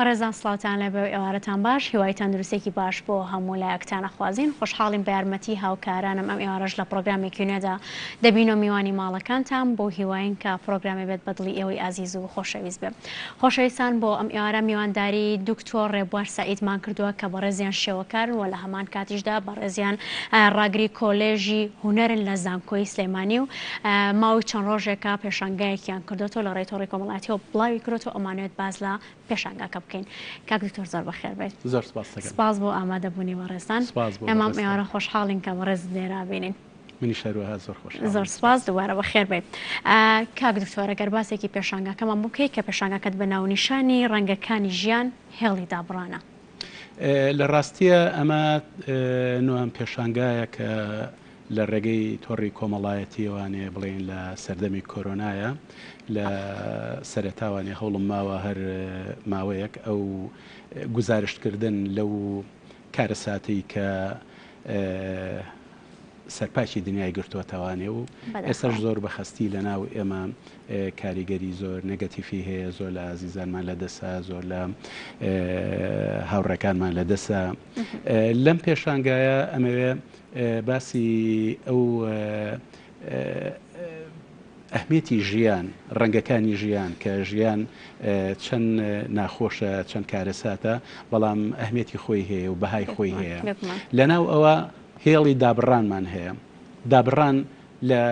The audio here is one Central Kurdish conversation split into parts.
بەڕێزان سڵاوتان لێبێ و ئێوارەتان باش هیوای تەندروستیەکی باش بۆ هەموو لایەکتان ئەخوازین خۆشحاڵین بە یارمەتی هاوکارانم ئەم ئێوارەش لە پڕۆگرامێکی نوێدا دەبینەوە میوانی ماڵەکانتان بەو هیواین کە پڕۆگرامێ بێت بە دڵی ئێوەی ئازیز و خۆشەویست بێ خۆشەویستان بۆ ئەم ئێوارە میوانداری دکتۆر ڕێبوار سەعیدمان کردووە کە بەڕێزیان شێوەکارن و لە هەمان کاتیشدا بەڕێزیان ڕاگری کۆلێژی هونەرن لە زانکۆی سلێمانی و ماوەی چەند ڕۆژێکە پێشانگایەکیان کردۆتەوە لە ڕێی تۆڕی کۆمەڵایەتیەوە بڵاوی کردۆتەوە ئەمانەوێت باس لە پێشانگاکە بکەین کاک دکتۆر زۆر بەخێر بێیت. زۆر سپاست دەکەم. سپاس بۆ ئامادەبوونی بەڕێزتان. سپاس بۆ ئێمە ئەم بەڕێزتان. ئێوارە خۆشحاڵین کە بەڕێزت لێرە بینین. منیش هەروەها زۆر خۆشحاڵم. زۆر سپاس دووبارە بەخێر بێیت. کاک دکتۆر گەر باسێکی پێشانگاکەمان بۆ بکەیت کە پێشانگاکەت بە ناونیشانی ڕەنگەکانی ژیان هێڵی دابڕانە. لە ڕاستیە ئەمە نۆهەم پێشانگایە کە لە ڕێگەی تۆڕی کۆمەڵایەتیەوانێ بڵێین لە سەردەمی کۆرۆنایە لە سەرەتاوانێ هەوڵم ماوە هەر ماوەیەک ئەو گوزارشتکردن لەو کارەساتەی کە سەرپاکی دنیای گرتۆتەوانێ و ئێستاش زۆر بە خەستی لە ناو ئێمە کاریگەری زۆر نێگەتیفی هەیە زۆر لە ئازیزانمان لە دەسا زۆر لە هاوڕێکانمان لە دەسا لەم پێشانگایە ئەمەوێ باسی ئەو ئەهمیەتی ژیان، ڕەنگەکانی ژیان کە ژیان چەند ناخۆشە، چەند کارەساتە، بەڵام ئەهمیەتی خۆی هەیە و بەهای خۆی هەیە. لەناو ئەوە هێڵی دابڕانمان هەیە. دابڕان لە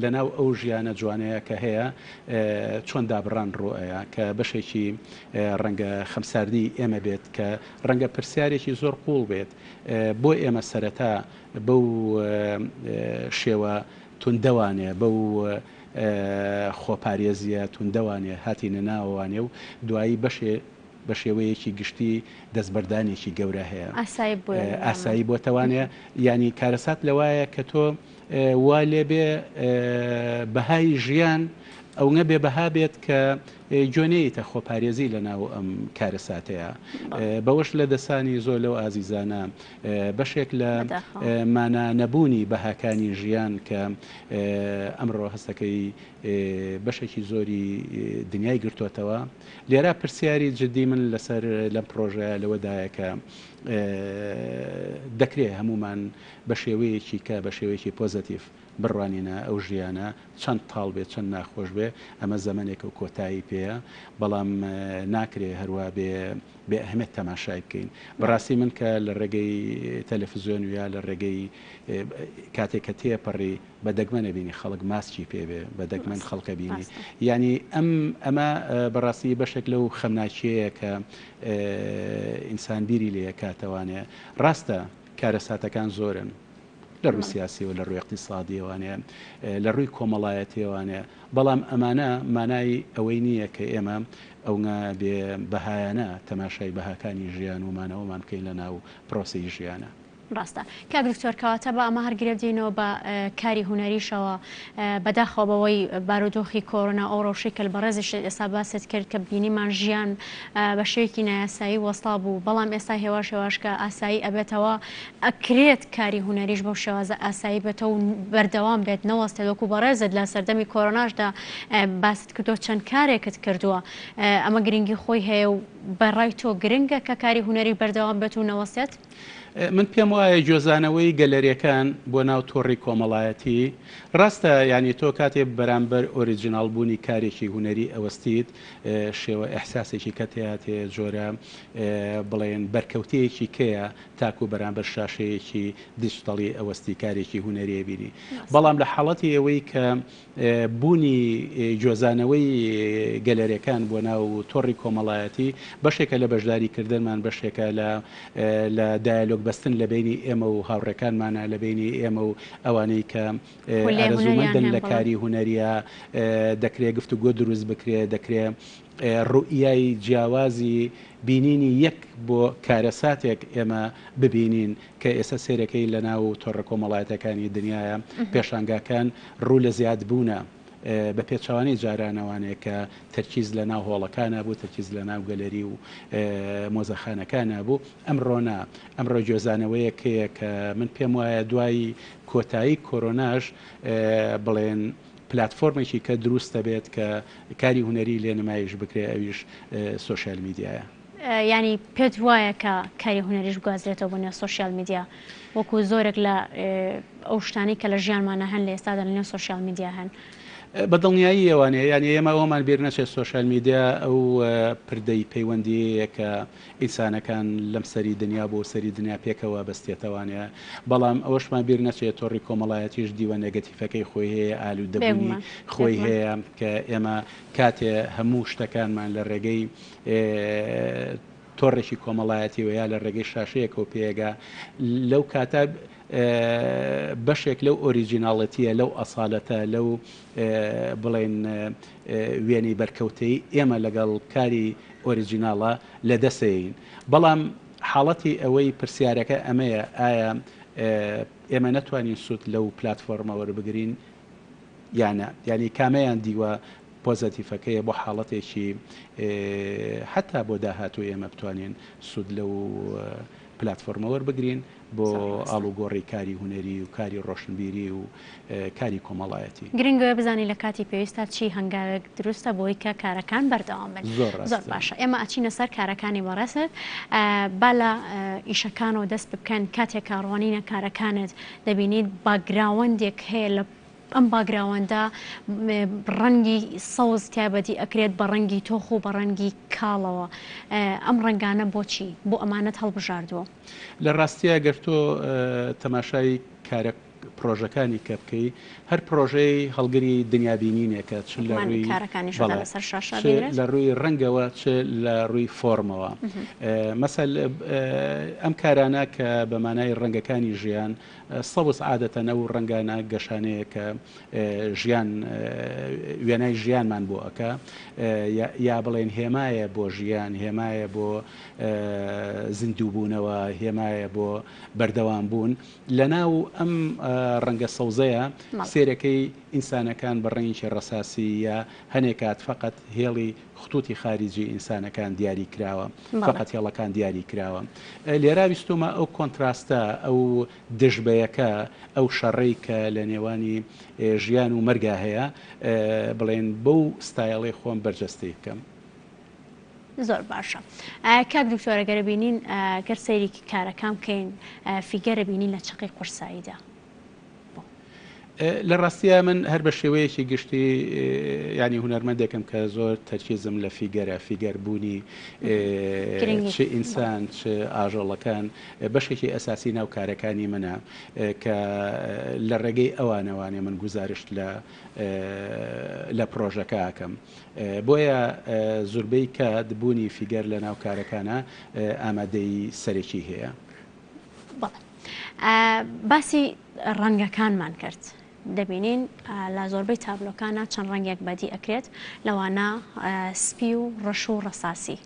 لەناو ئەو ژیانە جوانەیە کە هەیە چۆن دابڕان ڕووئەیا کە بەشێکی ڕەنگە خەمساردی ئێمە بێت کە ڕەنگە پرسیارێکی زۆر قووڵ بێت بۆ ئێمە سەرەتا بەو شێوە توندەوانێ، بەو خۆپارێزییە توندەوانێ هاتینە ناوەوانێ و دوایی بەشێ بە شێوەیەکی گشتی دەستبەردانێکی گەورە هەیە. ئاسایی بۆتەوانێ. یانی کارەسات لەوایە کە تۆ وا لێ بێ بەهای ژیان ئەونە بێ بەها بێت کە گوێ نەیەیتە خۆپارێزی لە ناو ئەم کارەساتەیا. بەوەش لە دەسانی زۆر لەو ئازیزانە بەشێک لە مانا نەبوونی بەهاکانی ژیان کە ئەمڕۆ هەستەکەی بەشێکی زۆری دنیای گرتۆتەوە. لێرە پرسیاری جدی من لەسەر لەم پرۆژەیە لەوەدایە کە دەکرێ هەموومان بە شێوەیەکی کە بە شێوەیەکی پۆزەتیڤ بڕوانینە ئەو ژیانە چەند تاڵ بێ چەند ناخۆش بێ ئەمە زەمەنێکە و کۆتایی پێیە بەڵام ناکرێ هەروا بێ بێ ئەهمیەت تەماشای بکەین بەڕاستی من کە لە ڕێگەی تەلەفزیۆن و یا لە ڕێگەی کاتێک کە تێپەڕی بە دەگمەن ئەبینی خەڵک ماسکی پێ بێ بە دەگمەن خەڵک ئەبینی یانی ئەم ئەمە بەڕاستی بەشێک لەو خەمناکیەیە کە ئینسان بیری لێ کاتەوانێ ڕاستە کارەساتەکان زۆرن لە ڕووی سیاسیەوە لە ڕووی اقتصادیەوانێ لە ڕووی کۆمەڵایەتیەوانێ بەڵام ئەمانە مانای ئەوەی نییە کە ئێمە ئەونە بێ بەهایانە تەماشای بەهاکانی ژیان و مانەوەمان بکەین لە ناو پرۆسەی ژیانە. ڕاستە کاک دکتۆر کەواتە با ئەمە هەر گرێ بدەینەوە بە کاری هونەریشەوە بەداخەوە بەوەی بارودۆخی کۆرۆنا ئەو ڕەوشەی کە بەڕێزیشت ئێستا باست کرد کە بینیمان ژیان بە شێوەیەکی نایاسایی وەستا بوو بەڵام ئێستا هێواش هێواش کە ئاسایی ئەبێتەوە ئەکرێت کاری هونەریش بەو شێوازە ئاسایی بێتەوە و بەردەوام بێت نەوەستێت وەکو بەڕێزت لە سەردەمی کۆرۆناشدا باست کردووە چەند کارێکت کردووە ئەمە گرنگی خۆی هەیە و بەڕای تۆ گرنگە کە کاری هونەری بەردەوام بێت و نەوەستێت؟ من پێم وایە گوێزانەوەی گەلەریەکان بۆ ناو تۆڕی کۆمەڵایەتی ڕاستە یانی تۆ کاتێ بەرامبەر ئۆریجیناڵ بوونی کارێکی هونەری ئەوەستیت شێوە ئیحساسێکی کەت هەیە جۆرە بڵێن بەرکەوتەیەکی کەیە تاکو بەرامبەر شاشەیەکی دیجتەڵی ئەوەستی کارێکی هونەری ئەبینی بەڵام لە حاڵەتی ئەوەی کە بوونی گوێزانەوەی گەلەرێکان بۆ ناو تۆڕی کۆمەڵایەتی بەشێکە لە بەشداری کردنمان بەشێکە لە لە دایالۆگ بەستن لە بەینی ئێمە و هاوڕێکانمانە لە بەینی ئێمە و ئەوانەی کە ئارەزوومەندن لە کاری هونەریە دەکرێ گفتوگۆ دروست بکرێ دەکرێ ڕوئیای جیاوازی بینینی یەک بۆ کارەساتێک ئێمە ببینین کە ئێستا سەیرەکەی لە ناو تۆڕە کۆمەڵایەتەکانی دنیایە پێشانگاکان ڕوو لە زیادبوونە بە پێچەوانەی جارانەوانێ کە تەرکیز لە ناو هۆڵەکانا بوو تەرکیز لە ناو گەلەری و مۆزەخانەکانا بوو ئەمڕۆ نا ئەمڕۆ گوێزانەوەیەک هەیە کە من پێم وایە دوای کۆتایی کۆرۆناش بڵێن پلاتفۆرمێکی کە دروست دەبێت کە کاری هونەری لێ نمایش بکرێ ئەویش سۆشیال میدیایە. یانی پێت وایە کە کاری هونەریش بگوازرێتەوە بۆ نێو سۆشیال میدیا وەکو زۆرێک لە ئەو شتانەی کە لە ژیانمانە هەن لە ئێستادا لە نێو سۆشیال میدیا هەن؟ بە دڵنیاییەوانێ یانی ئێمە ئەوەمان بیر نەچێت سۆشیال میدیا ئەو پردەی پەیوەندییە کە ئینسانەکان لەم سەری دنیا بۆ سەری دنیا پێکەوە بەستێتەوانێ بەڵام ئەوەشمان بیر نەچێت تۆڕی کۆمەڵایەتیش دیوە نێگەتیفەکەی خۆی هەیە ئالوودەبوونی خۆی هەیە کە ئێمە کاتێ هەموو شتەکانمان لە ڕێگەی تۆڕێکی کۆمەڵایەتیەوە یا لە ڕێگەی شاشەیەکەوە پێگا لەو کاتە بەشێک لەو ئۆریجیناڵەتیە لەو ئەسالەتە لەو بڵێن وێنەی بەرکەوتەی ئێمە لەگەڵ کاری ئۆریجیناڵە لە دەسەین بەڵام حاڵەتی ئەوەی پرسیارەکە ئەمەیە ئایا ئێمە نەتوانین سوود لەو پلتفۆرمە وەربگرین یا نا یانی کامەیان دیوە پۆزەتیفەکەیە بۆ حاڵەتێکی حەتا بۆ داهاتوو ئێمە بتوانین سوود لەو پلاتفۆرمە وەربگرین بۆ ئاڵوگۆڕی کاری هونەری و کاری ڕۆشنبیری و کاری کۆمەڵایەتی. گرنگە بزانین لە کاتی پێویستا چی هەنگاوێک دروستە بۆی کە کارەکان بەردەوام بن. زۆر ڕاستە. زۆر باشە ئێمە ئەچینە سەر کارەکانی بەڕێزت با لە ئیشەکانەوە دەست بکەن کاتێک کە ڕوانینە کارەکانت دەبینیت باکگراوەندێک هەیە لە ئەم باکگراوەندە ڕەنگی سەوز تیا بەدی ئەکرێت بە ڕەنگی تۆخ و بە ڕەنگی کاڵەوە ئەم ڕەنگانە بۆچی بۆ ئەمانەت هەڵبژاردووە؟ لە ڕاستیا گەر تۆ تەماشای کارە پڕۆژەکانی کە بکەی هەر پڕۆژەی هەڵگری دنیابینینێکە چ لە ڕووی کارەکانیش بەڵێ لەسەر شاشە چ لە ڕووی ڕەنگەوە چ لە ڕووی فۆرمەوە مەسەل ئەم کارانە کە بە مانای ڕەنگەکانی ژیان سەوز عادەتەن ئەو ڕەنگانە گەشانەیە کە ژیان وێنای ژیانمان بۆ ئەکا یا بڵێن هێمایە بۆ ژیان هێمایە بۆ زیندووبوونەوە هێمایە بۆ بەردەوام بوون لەناو ئەم ڕەنگە سەوزەیە سێرەکەی ئینسانەکان بە ڕەنگێکی ڕەساسی یا هەنێ کات فەقەت هێڵی خطوطی خاریجی ئینسانەکان دیاری کراوە فەقەت هێڵەکان دیاری کراوە لێرا ویستومە ئەو کۆنتراستە ئەو دژبەیەکە ئەو شەڕەی کە لە نێوانی ژیان و مەرگا هەیە بڵێن بەو ستایڵەی خۆم بەرجەستەی بکەم. زۆر باشە کاک دکتۆر گەر بینین گەر سەیرێکی کارەکان بکەین فیگەرە بینین لە چەقی قورساییدا بۆ؟ لە ڕاستیا من هەر بە شێوەیەکی گشتی یانی هونەرمەندێکم کە زۆر تەرکیزم لە فیگەرە، فیگەر بوونی چ ئینسان چ ئاژەڵەکان بەشێکی ئەساسی ناو کارەکانی منە کە لە ڕێگەی ئەوانەوانێ من گوزارشت لە لە پرۆژەکە ئەکەم. بۆیە زوربەی کات بوونی فیگەر لە ناو کارەکانا ئامادەیی سەرەکی هەیە. بەڵێ باسی ڕەنگەکانمان کرد دەبینین لە زۆربەی تابلۆکانە چەند ڕەنگێک بەدی ئەکرێت لەوانە سپی و ڕەش و ڕەساسی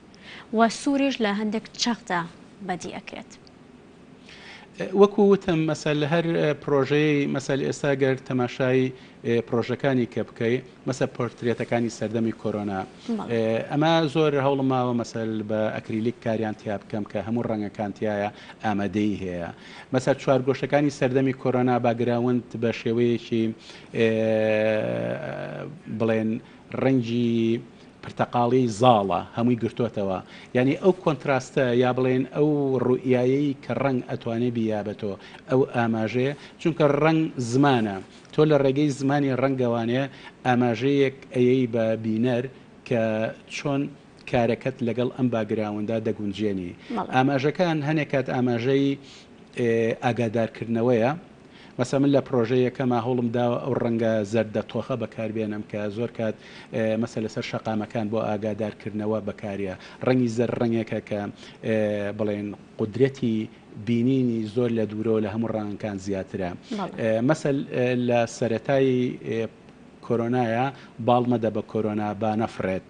و سووریش لە هەندێک چەقدا بەدی ئەکرێت. وەکو وتم مەسەل هەر پرۆژەی مەسەل ئێستا گەر تەماشای پرۆژەکانی کە بکەی مەسە پۆرترێتەکانی سەردەمی کۆرۆنا ئەمە زۆر هەوڵم ماوە مەسەل بە ئەکریلیک کاریان تیا بکەم کە هەموو ڕەنگەکان تایە ئامادەی هەیە مەسەر چوارگۆشەکانی سەردەمی کۆرۆنا باگراوند بە شێوەیەکی بڵێن ڕەنگی پرتەقاڵی زاڵە هەمووی گرتۆتەوە یانی ئەو کۆنتراستە یا بڵێن ئەو ڕوئیایەی کە ڕەنگ ئەتوانێ بییا بە تۆ ئەو ئاماژەیە چونکە ڕەنگ زمانە تۆ لە ڕێگەی زمانی ڕەنگەوانێ ئاماژەیەک ئەیەی بە بینەر کە چۆن کارەکەت لەگەڵ ئەم باگراوندا دەگونجێنی ئاماژەکان هەنێک کات ئاماژەی ئاگادارکردنەوەیە مەسەلەن من لە پرۆژەی یەکەما هەوڵم داوە ئەو ڕەنگە زەردە تۆخە بەکاربێنم کە زۆر کات مەسە لەسەر شەقامەکان بۆ ئاگادارکردنەوە بەکاریە. ڕەنگی زەرد ڕەنگێکە کە بڵێن قودرەتی بینینی زۆر لە دوورەوە لە هەموو ڕەنگەکان زیاترە. مەسەل لە سەرەتای کۆرۆنایە باڵ مەدە بە کۆرۆنا با نەفڕێت.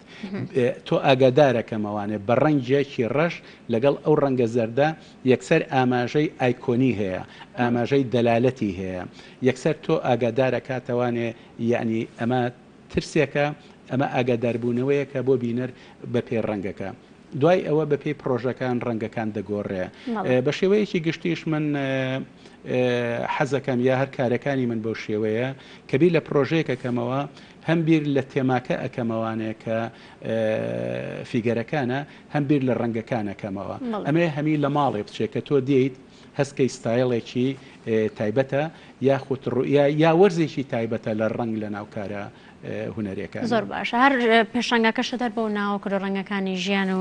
تۆ ئاگادارەکەمەوانێ بە ڕەنگێکی ڕەش لەگەڵ ئەو ڕەنگە زەردە یەکسەر ئاماژەی ئایکۆنی هەیە، ئاماژەی دەلالەتی هەیە، یەکسەر تۆ ئاگادارەکاتەوانێ یەعنی ئەمە ترسێکە، ئەمە ئاگاداربوونەوەیەکە بۆ بینەر بەپێی ڕەنگەکە. دوای ئەوە بە پێی پڕۆژەکان ڕەنگەکان دەگۆڕێ. بە شێوەیەکی گشتیش من حەزەکەم یا هەر کارەکانی من بەو شێوەیە کە بیر لە پڕۆژەیەک ئەکەمەوە هەم بیر لە تێماکە ئەکەمەوانێ کە فیگەرەکانە هەم بیر لە ڕەنگەکان ئەکەمەوە. ئەمەیە هەمی لە ماڵێ بچێ کە تۆ دێیت هەست کەی ستایڵێکی تایبەتە یاخود ڕوئیا یا وەرزێکی تایبەتە لە ڕەنگ لە ناو کارە هونەریەکانە. زۆر باشە هەر پێشانگاکەشت هەر بەو ناوە کردو ڕەنگەکانی ژیان و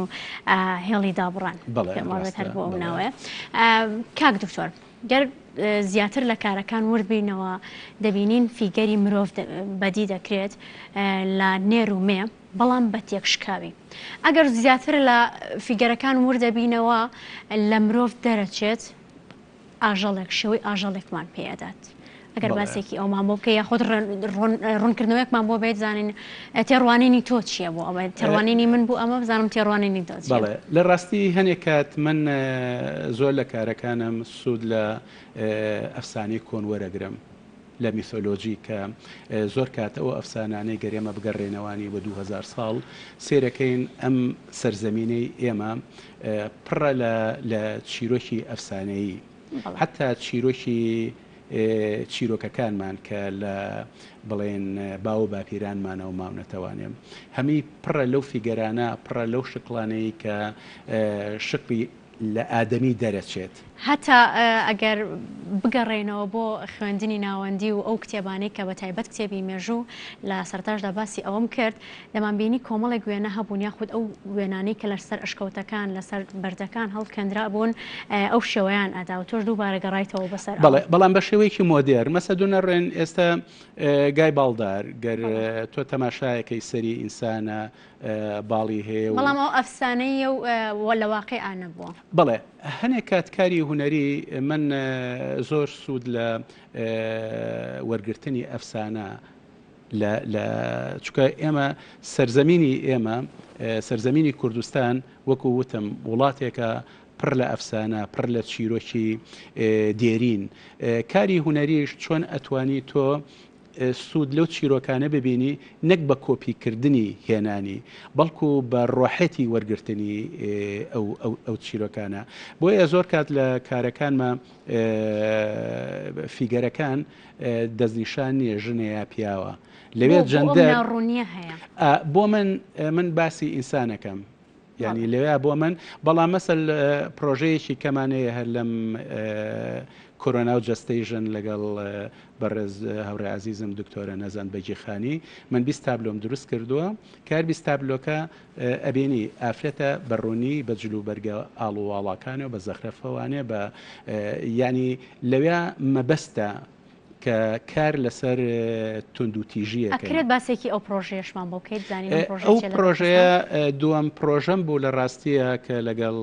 هێڵی دابڕان بەڵێ پێم وابێت ڕاستە هەر بۆ ئەو بەڵێ. ناوەیە کاک دکتۆر گەر زیاتر لە کارەکان ورد بینەوە دەبینین فیگەری مرۆڤ بەدی دەکرێت لە نێر و مێ بەڵام بە تێکشکاوی ئەگەر زیاتر لە فیگەرەکان وردەبینەوە لە مرۆڤ دەرەچێت ئاژەڵێک شێوەی ئاژەڵێکمان پێ ئەدات ئەگەر باسێکی ئەومان بۆ بکە یاخود ڕوونکردنەوەیەکمان بۆ بێت زانین تێڕوانینی تۆ چییە بۆ ئەمە تێڕوانینی من بوو ئەمە بزانم تێڕوانینی تۆ چییە؟ بەڵێ لە ڕاستی هەنێک کات من زۆر لە کارەکانم سوود لە ئەفسانەی کۆن وەرەگرم لە میسۆلۆجی کە زۆر کات ئەو ئەفسانانەی گەر ئێمە بگەڕێنەوانی بۆ 2000 ساڵ سەیرەکەین ئەم سەرزەمینەی ئێمە پڕە لە لە چیرۆکی ئەفسانەیی حەتا چیرۆکی چیرۆکەکانمان کە لە بڵێن باو و باپیرانمانەوە ماونەتەوانێ هەمی پڕە لەو فیگەرانە پڕە لەو شکڵانەی کە شکڵی لە ئادەمی دەرەچێت. هەتا ئەگەر بگەڕێینەوە بۆ خوێندنی ناوەندی و ئەو کتێبانەی کە بە تایبەت کتێبی مێژوو لە سەرەتاشدا باسی ئەوەم کرد دەمانبینی کۆمەڵێک وێنە هەبوون یاخود ئەو وێنانەی کە لەسەر ئەشکەوتەکان لەسەر بەردەکان هەڵکەندرابوون ئەو شێوەیان ئەدا و تۆش دووبارە گەڕایتەوە بەسەر ئەوە. بەڵێ بەڵام بە شێوەیەکی مۆدێرن مەسە دونەڕێن ئێستا گای باڵدار گەر تۆ تەماشایەکەی سەری ئینسانە باڵی هەیە و. بەڵام ئەوە ئەفسانەییە و لە واقیعا نەبووە. بەڵێ هەنێک کات کاری هونەری من زۆر سوود لە وەرگرتنی ئەفسانە لە لە چونکە ئێمە سەرزەمینی ئێمە سەرزەمینی کوردستان وەکو وتم وڵاتێکە پڕ لە ئەفسانە پڕ لە چیرۆکی دێرین کاری هونەریش چۆن ئەتوانی تۆ سوود لەو چیرۆکانە ببینی نەک بە کۆپی کردنی هێنانی بەڵکو بە ڕۆحێتی وەرگرتنی ئەو ئەو چیرۆکانە بۆیە زۆر کات لە کارەکانمە فیگەرەکان دەستنیشان نییە ژنە یا پیاوە لەوێ جەندەر ڕوونیە هەیە بۆ من من باسی ئینسانەکەم یانی لەوێ بۆ من بەڵام مەسەل پرۆژەیەکی کەمانەیە هەر لەم کۆرۆنا و جەستەی ژن لەگەڵ بەڕێز هاوڕێ ئازیزم دکتۆرە نەزان بەگیخانی من 20 تابلۆم دروست کردووە کار 20 تابلۆکە ئەبینی ئافرەتە بە ڕوونی بە جل و بەرگە ئاڵ و واڵاکانەوە بە زەخرەفەوانێ بە ینی لەوێ مەبەستە کە کار لەسەر توندوتیژی ئەکەین. ئەکرێت باسێکی ئەو پڕۆژەیەشمان بۆ بکەیت بزانین ئەم پڕۆژەیە ئەو چیە لە پڕۆژەیە بەردەستە؟ دووەم پڕۆژەم بوو لە ڕاستییا کە لەگەڵ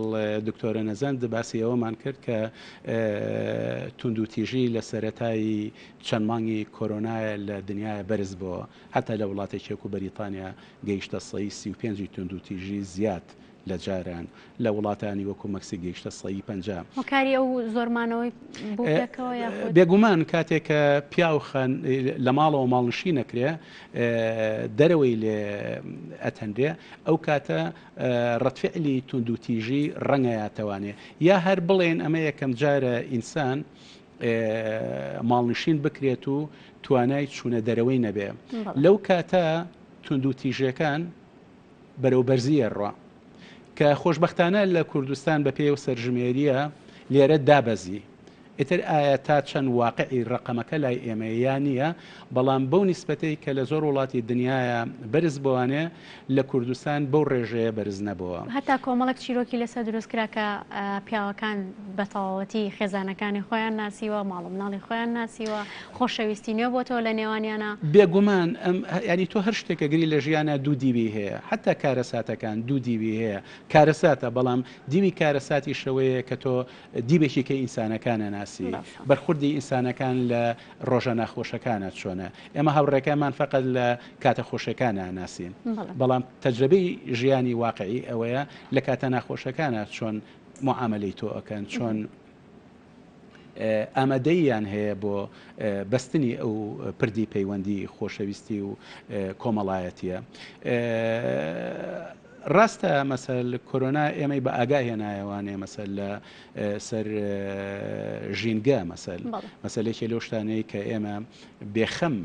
دکتۆرە نەزەند باسی ئەوەمان کرد کە توندوتیژی لە سەرەتای چەند مانگی کۆرۆنایە لە دنیایا بەرز بۆوە حەتا لە وڵاتێکی وەکو بەریتانیا گەیشتە سەی 35 ی توندوتیژی زیاد لە جاران لە وڵاتانی وەکو مەکسیک گەیشتە سەی 50. هۆکاری ئەو زۆر مانەوەی بۆ پێکەوە یاخود؟ بێگومان کاتێک کە پیاو خان لە ماڵەوە ماڵنشین ئەکرێ دەرەوەی لێ ئەتەنرێ ئەو کاتە ڕەدفعلی توندوتیژی ڕەنگەیاتەوانێ یا هەر بڵێن ئەمە یەکەم جارە ئینسان ماڵنشین بکرێت و توانای چوونە دەرەوەی نەبێ لەو کاتە توندوتیژەکان بەرەو بەرزی ئەڕوا کە خۆشبەختانە لە کوردستان بە پێی ئەو سەرژمێرییە لێرە دابەزی. ئیتر ئایا تا چەند واقعی ڕەقەمەکە لای ئێمەیە یا نییە، بەڵام بەو نیسبەتەی کە لە زۆر وڵاتی دنیایا بەرز بۆوانێ، لە کوردستان بەو ڕێژەیە بەرز نەبۆوە. هەتا کۆمەڵێک چیرۆکی لەسەر دروست کرا کە پیاوەکان بە تەواوەتی خێزانەکانی خۆیان ناسیوە، ماڵ و مناڵی خۆیان ناسیوە، خۆشەویستی نوێ بۆتەوە لە نێوانیانا. بێگومان ئەم یانی تۆ هەر شتێک ئەگری لە ژیانا دوو دیوی هەیە حەتا کارەساتەکان دوو دیوی هەیە کارەساتە بەڵام دیوی کارەساتیش ئەوەیە کە تۆ دیوێکی کەی ئینسانەکان ئەناسی بەرخوردی ئینسانەکان لە ڕۆژە ناخۆشەکانا چۆنە ئێمە هاوڕێکانمان فەقەت لە کاتە خۆشەکانا ئەناسین بەڵام تەجرەبەی ژیانی واقعی ئەوەیە لە کاتە ناخۆشەکانا چۆن معامەلەی تۆ ئەکەن چۆن ئامادەییان هەیە بۆ بەستنی ئەو پردی پەیوەندی خۆشەویستی و کۆمەڵایەتیە. ڕاستە مەسەل کۆرۆنا ئێمەی بە ئاگا هێنایەوانێ مەسەل لە سەر ژینگە مەسەل مەسەلێکی لەو شتانەی کە ئێمە بێخەم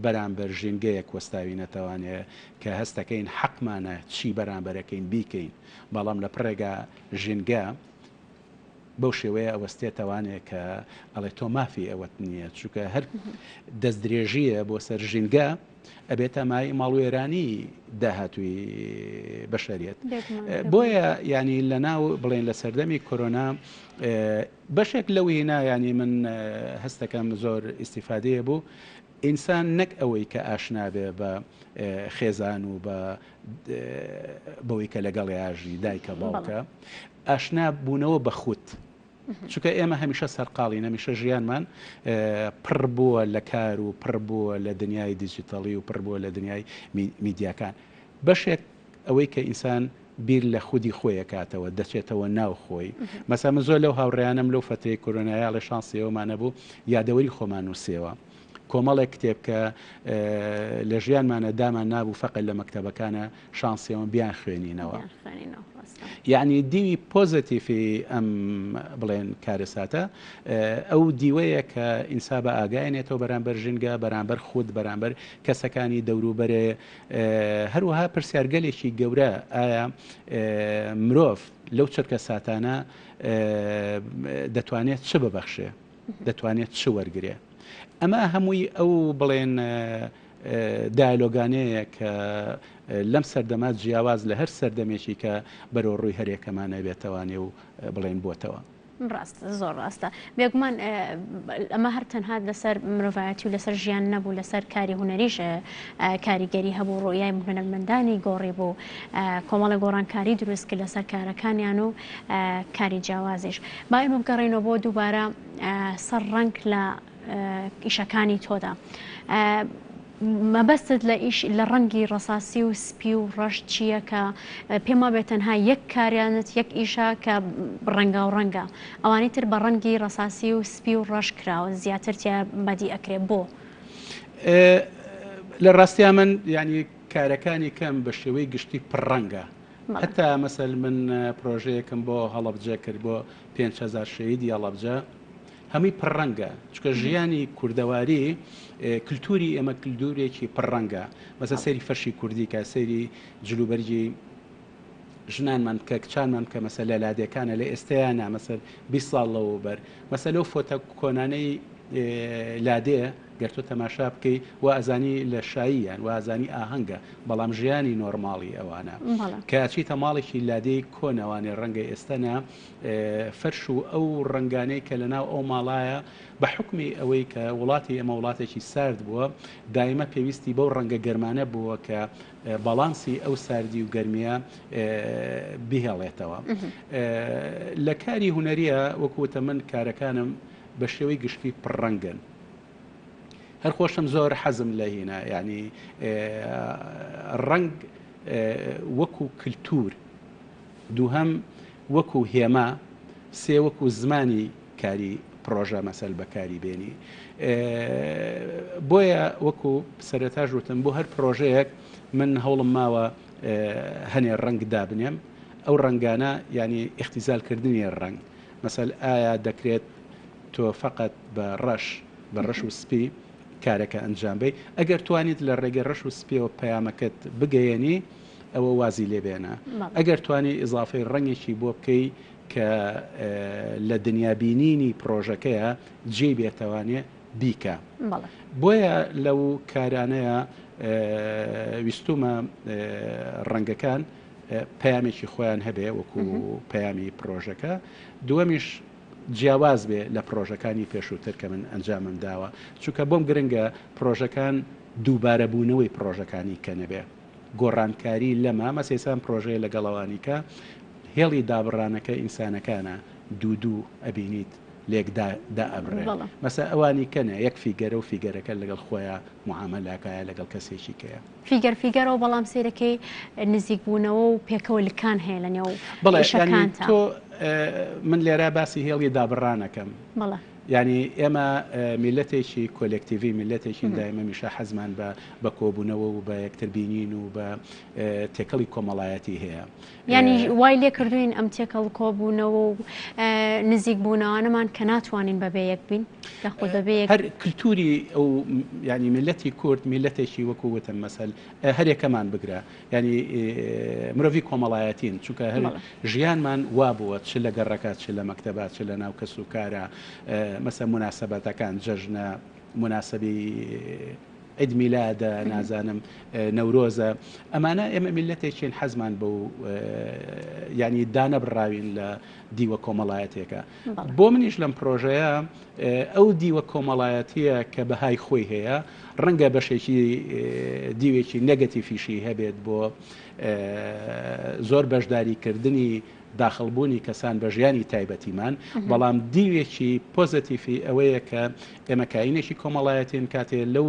بەرامبەر ژینگەیەک وەستاوینەتەوانێ کە هەستەکەین حەقمانە چی بەرامبەرەکەین بیکەین بەڵام لە پڕێگا ژینگە بەو شێوەیە ئەوەستێتەوانێ کە ئەڵێ تۆ مافی ئەوەت نییە چونکە هەر دەستدرێژییە بۆ سەر ژینگە ئەبێتە مای ماڵوێرانی داهاتووی بەشەریەت بۆیە ینی لە ناو بڵێن لە سەردەمی کۆرۆنا بەشێک لەو هینا ینی من هەستەکەم زۆر ئیسیفادەیە بوو ئینسان نەک ئەوەی کە ئاشنا بێ بە خێزان و بە بەوەی کە لەگەڵیاژی دایکە باوکە ئاشنا بوونەوە بە خود چونکە ئێمە هەمیشە سەرقاڵین هەمیشە ژیانمان پڕ بووە لە کار و پڕ بووە لە دنیای دیجیتەڵی و پڕ بووە لە دنیای میدیاکان بەشێک ئەوەی کە ئینسان بیر لە خودی خۆی ئەکاتەوە دەچێتەوە ناو خۆی مەسا من زۆر لەو هاوڕێیانم لەو فەترەی کۆرۆنایە ئەڵێ شانسی ئەومان نەبوو یادەوەری خۆمان نووسیەوە کۆمەڵێک کتێب کە لە ژیانمانە دامان نابوو فەقەت لە مەکتەبەکانە شانسیەوە بیان خوێنینەوە یعنی دیوی پۆزەتیفی ئەم بڵێن کارەساتە ئەو دیوەیە کە ئینسا بە ئاگاێنێتەوە بەرامبەر ژینگە بەرامبەر خود بەرامبەر کەسەکانی دەوروبەرێ هەروەها پرسیارگەلێکی گەورە ئایا مرۆڤ لەو چرکە ساتانە دەتوانێت چ ببەخشێ دەتوانێت چ وەرگێ ئەمە هەمووی ئەو بڵێن دایالۆگانەیە کە لەم سەردەمە جیاواز لە هەر سەردەمێکی کە بەرەو ڕووی هەرێکەمانە بێتەوانێ و بڵێن بۆتەوە. ڕاستە زۆر ڕاستە بێگومان ئەمە هەر تەنها لەسەر مرۆڤایەتی و لەسەر ژیان نەبوو لەسەر کاری هونەریش کاریگەری هەبوو ڕۆیای هونەرمەندانی گۆڕی بوو کۆمەڵە گۆڕانکاری دروست کرد لەسەر کارەکانیان و کاری جیاوازیش با ئێمە بگەڕێینەوە بۆ دووبارە سەر ڕەنگ لە ئیشەکانی تۆدا مەبەستت لە ئیش لە ڕەنگی ڕەساسی و سپی و ڕەش چییە کە پێم وابێت تەنها یەک کاریانت یەک ئیشە کە ڕەنگاو ڕەنگە ئەوانی تر بە ڕەنگی ڕەساسی و سپی و ڕەش کراوە زیاتر تیا بەدی ئەکرێ بۆ؟ لە ڕاستیا من یانی کارەکانی کەم بە شێوەی گشتی پڕ ڕەنگە هەتا مەسەل من پرۆژەیەکم بۆ هەڵەبجە کرد بۆ 5000 شەهیدی هەڵەبجە هەمووی پڕ ڕەنگە چونکە ژیانی کوردەواری کلتوری ئێمە کلدورێکی پڕ ڕەنگە مەسە سەیری فەرشی کوردی کە سەیری جلوبەرگی ژنانمان بکە کچانمان بکە مەسە لە لادێکانە لە ئێستەیانە مەسەر 20 ساڵ لەوە بەر مەسە لەو فۆتە کۆنانەی لادێ گەر تۆ تەماشا بکەی وا ئەزانی لە شاییان وا ئەزانی ئاهەنگە بەڵام ژیانی نۆرماڵی ئەوانە کە ئەچیتە ماڵێکی لادێی کۆنەوانێ ڕەنگە ئێستە نا فەرش و ئەو ڕەنگانەی کە لەناو ئەو ماڵایە بە حوکمی ئەوەی کە وڵاتی ئێمە وڵاتێکی سارد بووە دایمە پێویستی بەو ڕەنگە گەرمانە بووە کە باڵانسی ئەو ساردی و گەرمیە بهێڵێتەوە لە کاری هونەریە وەکو وتم من کارەکانم بە شێوەی گشتی پڕڕەنگن هەر خۆشم زۆر حەزم لە هینە یعنی ڕەنگ وەکو کللتور دووهەم وەکو هێما سێ وەکو زمانی کاری پڕۆژە مەسەل بەکاری بێنی بۆیە وەکو سەرەتاش وتم بۆ هەر پڕۆژەیەک من هەوڵم ماوە هەنێ ڕەنگ دابنێم ئەو ڕەنگانە یعنی ئیختیزال کردنی ڕەنگ مەسەل ئایا دەکرێت تۆ فقط بە ڕەش بە ڕەش و سپی کارەکە ئەنجام بەی ئەگەر توانیت لە ڕێگەی ڕەش و سپیەوە پەیامەکەت بگەیەنی ئەوە وازی لێ بێنە ئەگەر توانی ئیزافەی ڕەنگێکی بۆ بکەی کە لە دنیا بینینی پڕۆژەکەیە جێی بێتەوانێ بیکە بۆیە لەو کارانەیە ویستومە ڕەنگەکان پەیامێکی خۆیان هەبێ وەکو پەیامی پڕۆژەکە دووەمیش جیاواز بێ لە پڕۆژەکانی پێشووتر کە من ئەنجامم داوە چونکە بۆم گرنگە پڕۆژەکان دووبارەبوونەوەی پڕۆژەکانی کە نەبێ گۆڕانکاری لەمە مەسەیسان پڕۆژەیە لەگەڵ ئەوانی کە هێڵی دابڕانەکە ئینسانەکانە دوو دوو ئەبینیت لێک دائەبڕێ مەسە ئەوانی کەنە یەک فیگەرە و فیگەرەکە لەگەڵ خۆیا معامەلە ئەکا لەگەڵ کەسێکی کەیە. فیگەر فیگەرەوە بەڵام سەیرەکەی نزیک بوونەوە و پێکەوە لکان هەیە لە نێو بەڵێ یانی ئیشەکانتا. تۆ من لێرە باسی هێڵی دابڕانەکەم. بەڵێ. یانی ئێمە میللەتێکی کۆلێکتیڤی میللەتێکین دایمە میشە حەزمان بە بە کۆبوونەوە و بە یەکتر بینین و بە تێکەڵی کۆمەڵایەتی هەیە. یانی وای لێ کردوین ئەم تێکەڵ کۆبوونەوە و نزیک بوونەوانەمان کە ناتوانین بەبێ یەک بین یاخود بەبێ یەک هەر کلتوری ئەو یانی میللەتی کورد میللەتێکی وەکو وتم مەسەل هەرێکەمان بگرە یانی مرۆڤی کۆمەڵایەتین چونکە هەر ژیانمان وابووە چ لە گەڕەکە چ لە مەکتەبا چ لە ناو کەس و کارە مەسە موناسەبەتەکان جەژنە موناسەبی عید میلادە نازانم نەورۆزە ئەمانە ئێمە میلەتێکین حەزمان بەو ینی دانەبڕاوین لە دیوە کۆمەڵایەتێکە بۆ منیش لەم پرۆژەیە ئەو دیوە کۆمەڵایەتیە کە بەهای خۆی هەیە ڕەنگە بەشێکی دیوێکی نەگەتیفیشی هەبێت بۆ زۆر بەشداریکردنی داخڵبوونی کەسان بە ژیانی تایبەتیمان، بەڵام دیوێکی پۆزەتیفی ئەوەیە کە ئێمە کائینێکی کۆمەڵایەتین، کاتێ لەو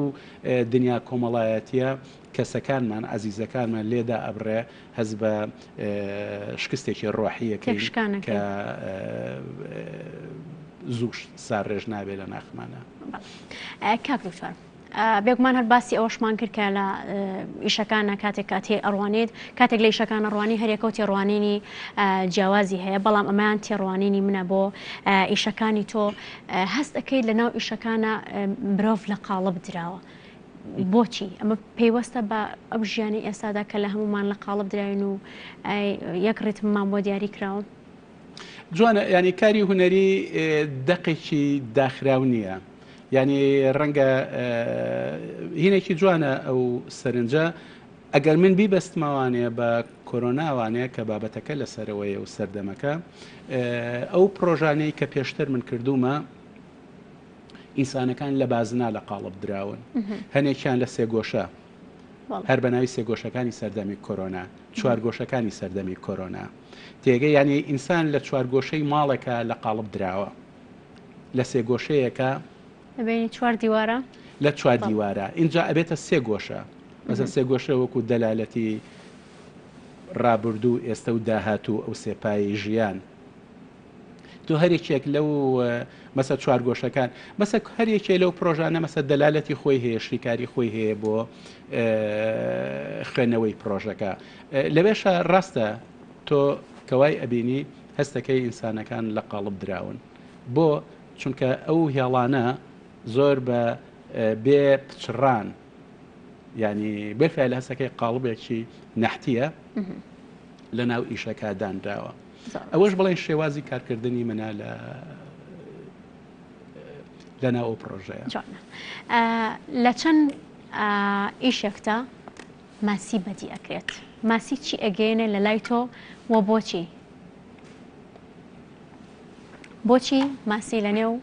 دنیا کۆمەڵایەتیە کەسەکانمان، ئازیزەکانمان لێ دائەبڕێ هەست بە شکستێکی ڕۆحی ئەکەین کە زوو سارڕێژ نابێ لە ناخمانا. کاک دکتۆر. بێگومان هەر باسی ئەوەشمان کرد کە لە ئیشەکانە کاتێک کە تێ ئەڕوانیت کاتێک لە ئیشەکان ئەڕوانی هەریەکە و تێڕوانینی جیاوازی هەیە بەڵام ئەمەیان تێڕوانینی منە بۆ ئیشەکانی تۆ هەست ئەەکەیت لە ناو ئیشەکانە مرۆڤ لە قاڵب دراوە بۆچی ئەمە پەیوەستە بە ئەو ژیانی ئێستادا کە لە هەمومان لە قاڵب دراوین و یەک ڕیتممان بۆ دیاری کراوە جوانە ینی کاری هونەری دەقێکی داخراو نییە یانی ڕەنگە هینێکی جوانە ئەو سەرنجە ئەگەر من بیبەستمەوانێ بە کۆرۆناوانێ کە بابەتەکە لەسەرەوەیە و سەردەمەکە ئەو پرۆژانەی کە پێشتر من کردومە ئینسانەکان لە بازنا لە قاڵب دراون هەنێکیان لە سێگۆشە هەر بە ناوی سێگۆشەکانی سەردەمی کۆرۆنا چوارگۆشەکانی سەردەمی کۆرۆنا تێگە یعنی ئینسان لە چوارگۆشەی ماڵێکە لە قاڵب دراوە لە سێگۆشەیەکە. لە بەینی چوار دیوارە. لە چوار دیوارە ئینجا ئەبێتە سێ گۆشە مەسەن سێ گۆشە وەکو دەلالەتی ڕابردوو ئێستە و داهاتوو ئەو سێ پایەی ژیان تۆ هەرێکێک لەو مەسە چوار گۆشەکان مەسە هەر یەکێ لەو پرۆژانە مەسە دەلالەتی خۆی هەیە شیکاری خۆی هەیە بۆ خوێندنەوەی پرۆژەکە لەوێشە ڕاستە تۆ کەوای ئەبینی هەستەکەی ئینسانەکان لە قاڵب دراون بۆ؟ چونکە ئەو هێڵانە زۆر بە بێ پچڕان یعنی بێفعل هەستەکەی قاڵبێکی نەحتیە لە ناو ئیشەکە دانراوە ئەوەش بڵێن شێوازی کارکردنی منە لە لە ناو ئەو پرۆژەیە لە چەند ئیشێکتا ماسی بەدی ئەکرێت ماسی چی ئەگەیەنێ لە لای تۆ و بۆچی؟ بۆچی ماسی لە نێو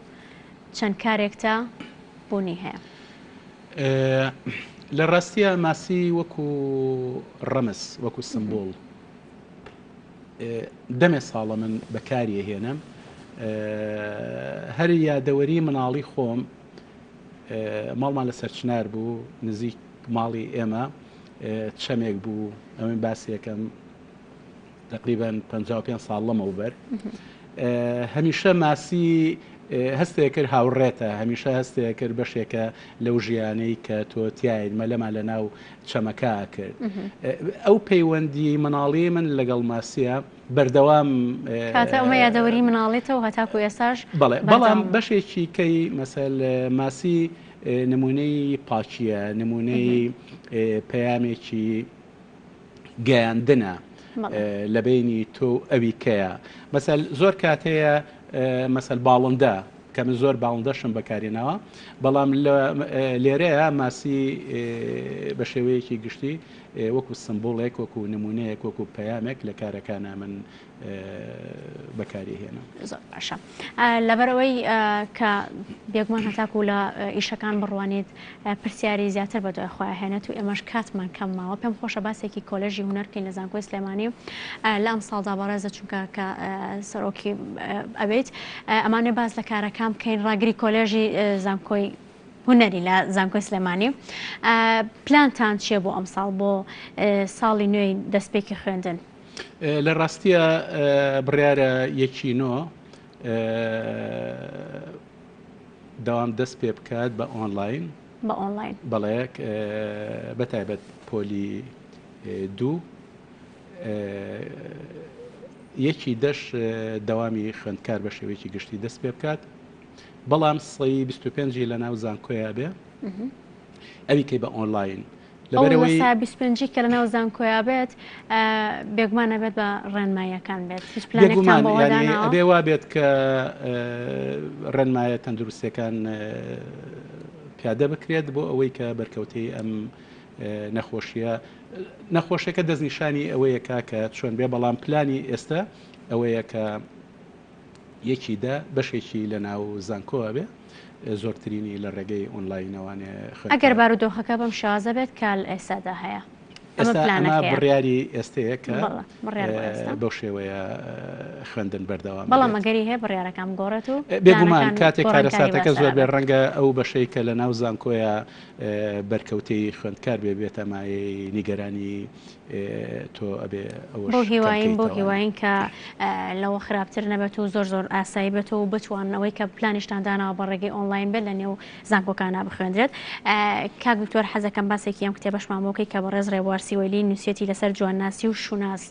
چەند کارێکتا بوونی هەیە؟ لە ڕاستیە ماسی وەکو ڕەمز وەکو سمبول دەمێ ساڵە من بەکاری هێنم هەر یادەوەری مناڵی خۆم ماڵمان لە سەرچنار بوو نزیک ماڵی ئێمە چەمێک بوو ئەمن باسیەکەم تقریبا 55 ساڵ لەمەوبەر هەمیشە ماسی هەستێ کرد هاوڕێتە هەمیشە هەستێ کرد بەشێکە لەو ژیانەی کە تۆ تایت مەلەمان لە ناو چەمەکە کرد ئەو پەیوەندی مناڵی من لەگەڵ ماسیە بەردەوام کاتە ئەمە یادەوەری مناڵێتەوە هەتاکو ئێستاش بەڵێ بەڵام بەشێکی کەی مەسەل ماسی نمونەی پاکیە نمونەی پەیامێکی گەیاندنە لە بینی تۆ و ئەوی کەیە مەسەل زۆر کات هەیە مەسەل باڵندە کە من زۆر باڵندەشم بەکارێناوە بەڵام لێرەیە ماسی بە شێوەیەکی گشتی وەکو سمبوڵێک وەکو نمونەیەک وەکو پەیامێک لە کارەکانە من بەکاری هێنا. زۆر باشە لەبەرئەوەی کە بێگومان هەتاکو لە ئیشەکان بڕوانیت پرسیاری زیاتر بە دوای خۆیان هێنێت و ئێمەش کاتمان کەم ماوە پێم خۆشە باسێکی کۆلێژی هونەر بکەین لە زانکۆی سلێمانی لە ئەمساڵدا بەڕێزە چونکە کە سەرۆکی ئەبێت ئەمانێ باس لە کارەکان بکەین ڕاگری کۆلێژی زانکۆی هونەری لە زانکۆی سلێمانی پلانتان چییە بۆ ئەمساڵ بۆ ساڵی نوێی دەستپێکی خوێندن؟ لە ڕاستیە بڕیارە یەکی نۆ. دەوام دەست پێ بکات بە ئۆنلاین. بە ئۆنلاین. بەڵێ بە تایبەت پۆلی دوو یەکی دەش دەوامی خوێندکار بە شێوەیەکی گشتی دەست پێ بکات بەڵام سەی 25 لە ناو زانکۆیا بێ ئەوی کەی بە ئۆنلاین لەبەرئەوەی 25 کە لەناو زانکۆیا بێت بێگومان ئەبێت بە ڕێنماییەکان بێت هیچ پلانێکتان بۆ داناوە؟ ئەبێ وا بێت کە ڕێنمایە تەندروستیەکان پیادە بکرێت بۆ ئەوەی کە بەرکەوتەی ئەم نەخۆشیە نەخۆشیەکە دەستنیشانی ئەوەیە کە چۆن بێ بەڵام پلانی ئێستا ئەوەیە کە یەکی دە بەشێکی لە ناو زانکۆوە بێ زۆرترینی لە ڕێگەی ئۆنلاینەوانێ خوێندکار. ئەگەر بارودۆخەکە بەم شێوازە بێت کە لە ئێستادا هەیە. ئەمە ئێستا ئەمە پلانەکەیە. بڕیاری ئێستەیە کە بەڵێ بڕیار بۆ ئێستا. بەو شێوەیە خوێندن بەردەوام بەڵام ئەبێت. ئەگەری هەیە بڕیارەکان بگۆڕێت و بێگومان پلانەکان کاتێک گۆڕانکاری کارەساتەکە بەسەرا زۆر بێ بێت. ڕەنگە ئەو بەشەی کە لە ناو زانکۆیە بەرکەوتەی خوێندکار بێ بێتە مایەی نیگەرانی تۆ ئەبێ ئەوەش بەو هیواین بەو کەم کەیتەوە. هیواین کە لەوە خراپتر نەبێت و زۆر زۆر ئاسایی بێت و بتوانن ئەوەی کە پلانیشتان داناوە بە ڕێگەی ئۆنلاین بێت لە نێو زانکۆکانا بخوێندرێت. کاک دکتۆر حەزەکەم باسێکی ئەم کتێبەشمان بۆ بکەی کە بەڕێز ڕێبوار سیوەیلی نووسیەتی لەسەر جوانناسی و شوناس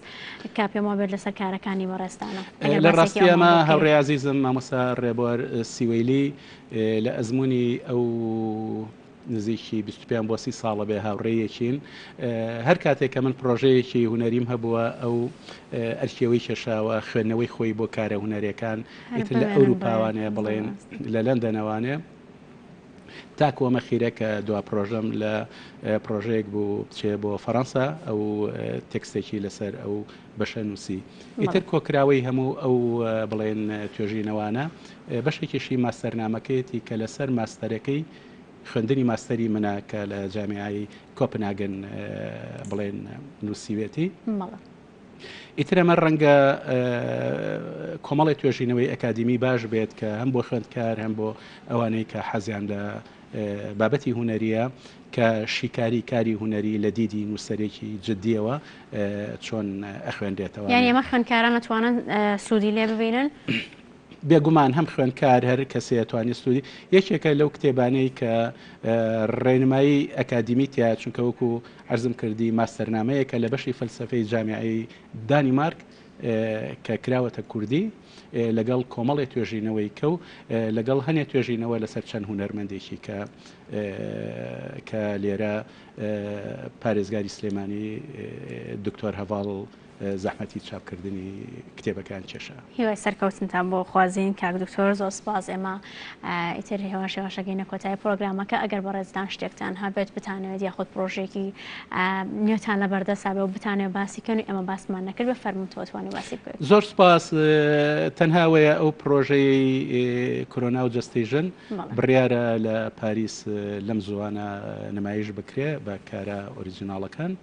کە پێم وابێت لەسەر کارەکانی بەڕێزتانە. ئەگەر لە باسێکی ڕاستی ئەومان ئەمە بۆ بکەی. هاوڕێ ئازیزم مامۆستا ڕێبوار سیوەیلی لە ئەزموونی ئەو نزیکی 25 بۆ 30 ساڵە بێ هاوڕێیەکین هەر کاتێک کە من پرۆژەیەکی هونەریم هەبووە ئەو ئەرکیەوەی کێشاوە خوێندنەوەی خۆی بۆ کارە هونەرەکان ئیتر لە ئەوروپاوانێ بڵێن لە لەندەنەوانێ تاکو ئەمە خیرە کە دوا پرۆژەم لە پرۆژەیەک بوو بچێ بۆ فەڕەنسا ئەو تێکستێکی لەسەر ئەو بەشە نووسی ئیتر کۆکراوەی هەموو ئەو بڵێن توێژینەوانە بەشێکیشی ماستەرنامەکەیەتی کە لەسەر ماستەرەکەی خوێندنی ماستەری منە کە لە جامیعەی کۆپنهاگن بڵێن نووسیوێتی. ئیتر ئەمە ڕەنگە کۆمەڵی توێژینەوەی ئەکادیمی باش بێت کە هەم بۆ خوێندکار هەم بۆ ئەوانەی کە حەزیان لە بابەتی هونەریە کە شیکاری کاری هونەری لە دیدی نووسەرێکی جددیەوە چۆن ئەخوێنرێتەوە. یانی ئەمە خوێندکاران ئەتوانن سوودی لێ ببینن؟ بێگومان هەم خوێندکار هەر کەسێ ئەتوانێ سوودی یەکێکە لەو کتێبانەی کە ڕێنمایی ئەکادیمی تیا چونکە وەکو عەرزم کردی ماستەرنامەیەکە لە بەشی فەلسەفەی جامیعەی دانیمارک کە کراوەتە کوردی لەگەڵ کۆمەڵێ توێژینەوەی کە و لەگەڵ هەنێ توێژینەوە لەسەر چەند هونەرمەندێکی کە کە لێرە پارێزگاری سلێمانی دکتۆر هەڤاڵ زەحمەتی چاپکردنی کتێبەکەیان کێشا. هیوای سەرکەوتنتان بۆ خوازین کاک دکتۆر زۆر سپاس ئێمە ئیتر هێواش هێواش ئەگەینە کۆتایی پرۆگرامەکە ئەگەر بەڕێزتان شتێکتان هەبێت بتانەوێت یاخود پرۆژێکی نوێتان لەبەردەسا بێ و بتانەوێت باسی کەن و ئێمە باسمان نەکرد بێ فەرموون تۆ توانی باسی بکەیت. زۆر سپاس تەنها ئەوەیە ئەو پرۆژەی کۆرۆنا و جەستەی ژن بڕیارە لە پاریس لەم زووانە نمایش بکرێ بە کارە ئۆریجیناڵەکان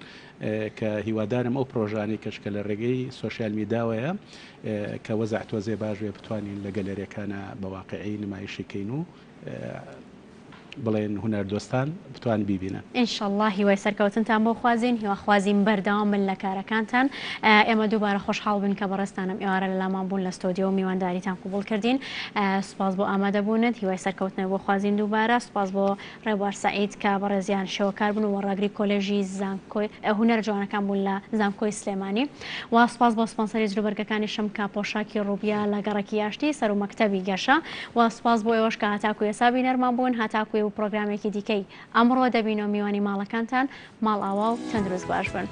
کە هیوادارم ئەو پرۆژانەی کەش کە لە ڕێگەی سۆشیال میداوەیە کە وەزع تۆزێ باش بێ بتوانین لە گەلەرێکانا بە واقعی نمایشی کەین و بڵێن هونەردۆستان بتوان بیبینن. ان شاءاللە هیوای سەرکەوتنتان بۆ خوازین هیواخوازین بەردەوام بن لە کارەکانتان ئێمە دووبارە خۆشحاڵ بووین کە بەڕێزتان ئەم ئێوارە لەلامان بوون لە ستۆدیۆ و میوانداریتان قبوڵ کردین سوپاس بۆ ئامادەبوونت هیوای سەرکەوتنت بۆ خوازین دووبارە سوپاس بۆ ڕێبوار سەعید کە بەڕێزیان شێوەکار بوون و ڕاگری کۆلێژی زانکۆی هونەرە جوانەکان بوون لە زانکۆی سلێمانی و سوپاس بۆ سپۆنسەری جلوبەرگەکانیشم کە پۆشاکی ڕوبیا لە گەڕەکی ئاشتی سەرو مەکتەبی گەشە و سوپاس بۆ ئێوەش کە هەتاکو ئێستا بینەرمان بوون هەتاکو و پرۆگرامێکی دیکەی ئەمڕۆ دەبینەوە میوانی ماڵەکانتان ماڵئاوا و تەندروست باش بن.